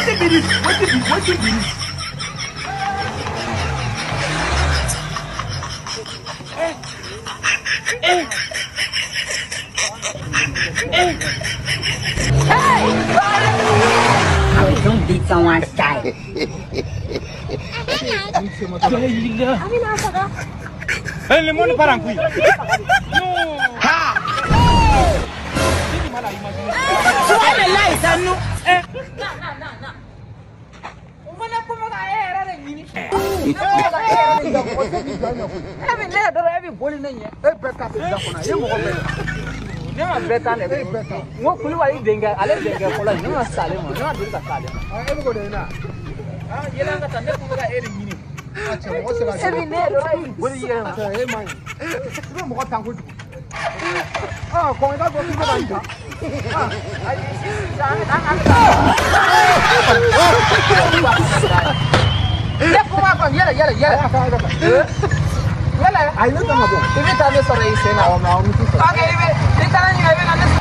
Wetin be this? Wetin be this? Hey! I will don't beat someone's child. Le monde part en couille. Non. Ha! Non, non, non, non. Ne ma bɛɛ ta ne n ko Kulibali denkɛ ale denkɛ fɔlɔ ne ma s'ale ma ne ma deli ka s'ale ma. E bɛ k'o de ɲini wa? Yɛlɛ an ka taa ne kun bɛ ka e de ɲini. Cɛ mɔgɔ sera. E bɛ ne yɛrɛ dɔrɔn e bɛ boli i yɛrɛ ma. Cɛ e man ɲi. I bɛ mɔgɔ tan kojugu. Kɔn i b'a fɔ k'i bɛ ka n ta. Ayi sisan an bɛ taa. Ne kun b'a kɔn yɛlɛ yɛlɛ yɛlɛ. Yɛlɛ. Ayi ne kan ka bɔ. I bɛ taa ne sɔrɔ i sen na. Awɔ mɛ awɔ n t'i sɔrɔ. Ok i bɛ n'i taara ɲininka i bɛ na ne sɔrɔ.